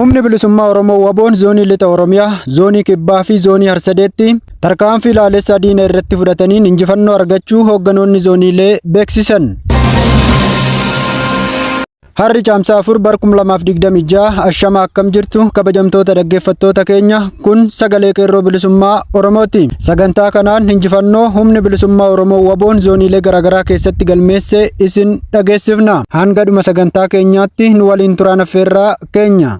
Humni Bilisummaa Oromoo WBOn Zoonii Lixa Oromiyaa, Zoonii Kibbaa fi Zoonii Harsadeetti tarkaanfii laalessaa diina irratti fudhataniin injifannoo argachuu hoogganoonni zooniilee beeksisan. Harri Caamsaa 4 bar 2026 ashama akkam jirtu kabajamtoota dhaggeeffattoota keenya kun sagalee qeerroo bilisummaa Oromooti. Sagantaa kanaan injifannoo humni bilisummaa Oromoo WBOn zooniilee garaagaraa keessatti galmeesse isin dhageessifna. Hanga dhuma sagantaa keenyaatti nu waliin turaan affeerraa keenya.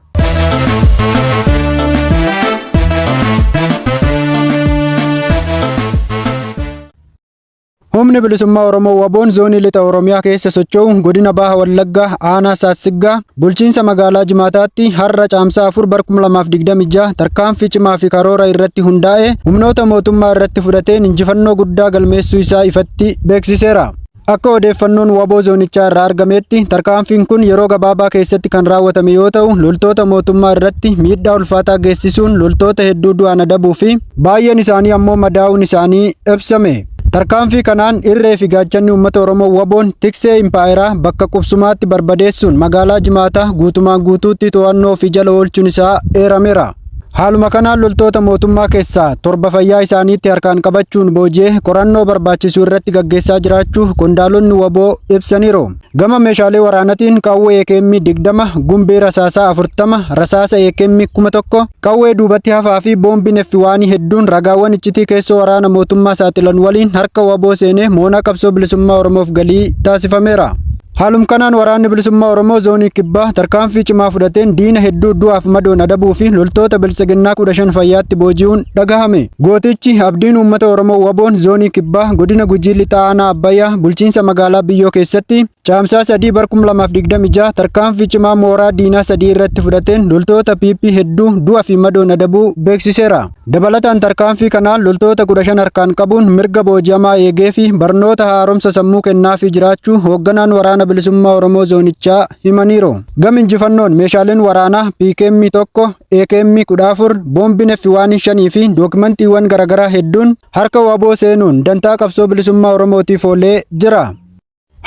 Humni Bilisummaa Oromoo WBOn Zoonii Lixa Oromiyaa keessa socho'u Godina Baha Wallaggaa Aanaa Saassiggaa bulchiinsa magaalaa Jimaataatti har'a Caamsaa 4 bar 2026 tarkaanfii cimaa fi karoora irratti hundaa'e humnoota mootummaa irratti fudhateen injifannoo guddaa galmeessuu isaa ifatti beeksiseera. Akka odeeffannoon wbo zoonichaa irraa argameetti tarkaanfiin kun yeroo gabaabaa keessatti kan raawwatame yoo ta'u loltoota mootummaa irratti miidhaa ulfaataa geessisuun loltoota hedduu du'aan adabuu fi baay'een isaanii ammoo madaa'uun isaanii ibsame. Tarkaanfii kanaan irree fi gaachanni uummata Oromoo WBOn tiksee impaayeraa bakka qubsumaatti barbadeessuun magaalaa Jimaataa guutumaan guutuutti to'annoo ofii jala oolchuun isaa eerameera. Haaluma kanaan loltoota mootummaa keessaa torba fayyaa isaaniitti harkaan qabachuun booji'ee qorannoo barbaachisu irratti gaggeessaa jiraachuu qondaalonni wbo ibsaniiru. Gama meeshaalee waraanatiin qawwee AKM 20, gumbii rasaasaa 40, rasaasa AKM 1000, qawwee duubatti hafaa fi boombiin F1 hedduun ragaawwan iccitii keessoo waraana mootummaa saaxilan waliin harka wbo seenee moonaa qabsoo bilisummaa Oromoof galii taasifameera. Haalum kanaan Waraanni Bilisummaa Oromoo Zoonii Kibbaa tarkaanfii cimaa fudhateen diina hedduu du'aaf madoon adabuu fi loltoota Biltsiginnaa 15 fayyaatti booji'uun dhagahame. Gootichi abdiin uummata Oromoo WBOn Zoonii Kibbaa Godina Gujii Lixaa Aanaa Abbayyaa bulchiinsa magaalaa Biyyoo keessatti Caamsaa 3 bar 2026 tarkaanfii cimaa mooraa diinaa sadii irratti fudhateen loltoota PP hedduu du'a fi madoon adabuu beeksiseera. Dabalataan tarkaanfii kanaan loltoota 15 harkaan qabuun mirga booji'amaa eegeefi barnoota haaromsa sammuu kennaafii jiraachuu hoogganaan Waraana Bilisummaa Oromoo zoonichaa himaniiru. Gam injifannoon meeshaaleen waraanaa PKM 1, AKM 14, boombiin F1 5 fi dookimantiiwwan garaagaraa hedduun harka wbo seenuun dantaa qabsoo bilisummaa Oromootiif oolee jira.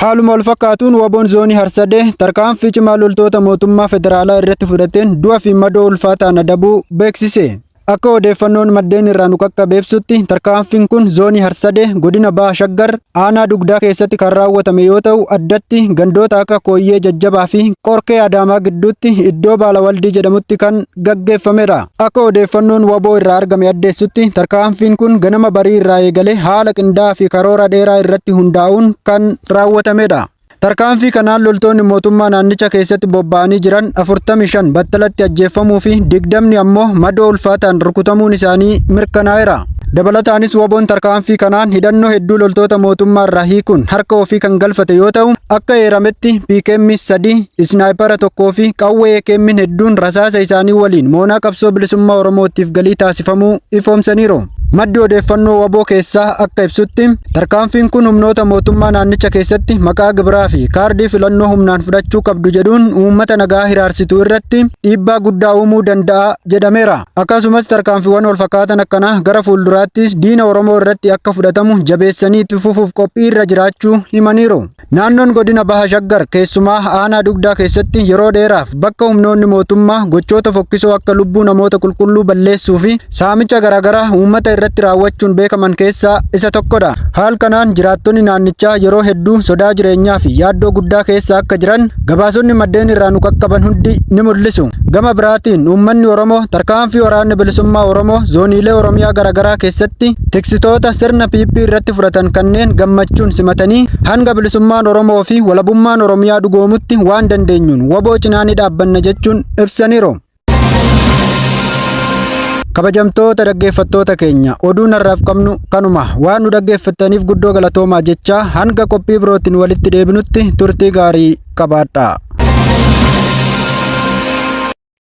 Haaluma walfakkaatuun WBOn Zoonii Harsadee tarkaanfii cimaa loltoota mootummaa federaalaa irratti fudhateen du'a fi madoo ulfaataan adabuu beeksise. Akka odeeffannoon maddeen irraa nu qaqqabe ibsutti tarkaanfiin kun Zoonii Harsadee godina Baha Shaggar aanaa Dugdaa keessatti kan raawwatame yoo ta'u addatti gandoota akka Kooyyee Jajjabaa fi Qorkee Adaamaa gidduutti iddoo Baalawaldii jedhamutti kan gaggeeffamedha. Akka odeeffannoon wbo irraa argame addeessutti tarkaanfiin kun ganama barii irraa eegalee haala qindaa'aa fi karoora dheeraa irratti hundaa'uun kan raawwatamedha. Tarkaanfii kanaan loltoonni mootummaa naannicha keessatti bobba'anii jiran 45 battalatti ajjeeffamuu fi 20 ammoo madoo ulfaataan rukutamuun isaanii mirkanaa'eera. Dabalataanis WBOn tarkaanfii kanaan hidhannoo hedduu loltoota mootummaa irraa hiikuun harka ofii kan galfate yoo ta'u, akka eerametti PKM 3, Isnaayipara 1 fi qawwee AKM'n hedduun rasaasa isaanii waliin moonaa qabsoo bilisummaa Oromootiif galii taasifamuu ifoomsaniiru. Maddi odeeffannoo wbo keessaa akka ibsutti, tarkaanfiin kun humnoota mootummaa naannicha keessatti maqaa gibiraa fi kaardii filannoo humnaan fudhachuu qabdu jedhuun uummata nagaa hiraarsitu irratti dhiibbaa guddaa uumuu danda'a jedhameera. Akkasumas tarkaanfiiwwan walfakkaatan akkanaa gara fuulduraattis diina Oromoo irratti akka fudhatamu jabeessanii itti fufuuf qophiirra jiraachuu himaniiru. Naannoon godina Baha Shaggar keessumaa aanaa Dugdaa keessatti yeroo dheeraaf bakka humnoonni mootummaa gochoota fokkisoo akka lubbuu namoota qulqulluu balleessuu fi saamicha garaagaraa uummata irratti raawwachuun beekaman keessaa isa tokkodha. Haal kanaan jiraattonni naannichaa yeroo hedduu sodaa jireenyaa fi yaaddoo guddaa keessa akka jiran gabaasonni maddeen irraa nu qaqqaban hundi ni mul'isu. Gama biraatiin uummanni Oromoo tarkaanfii Waraanni Bilisummaa Oromoo zooniilee Oromiyaa garaagaraa keessatti tiksitoota sirna PP irratti fudhatan kanneen gammachuun simatanii hanga bilisummaan Oromoo fi walabummaan Oromiyaa dhugoomutti waan dandeenyuun wbo cinaa ni dhaabbanna jechuun ibsaniiru. Kabajamtoota dhaggeeffattoota keenya oduun har'aaf qabnu kanuma waan nu dhaggeeffattaniif guddoo galatoomaa jechaa hanga qophii birootiin walitti deebinutti turtii gaarii qabaadhaa.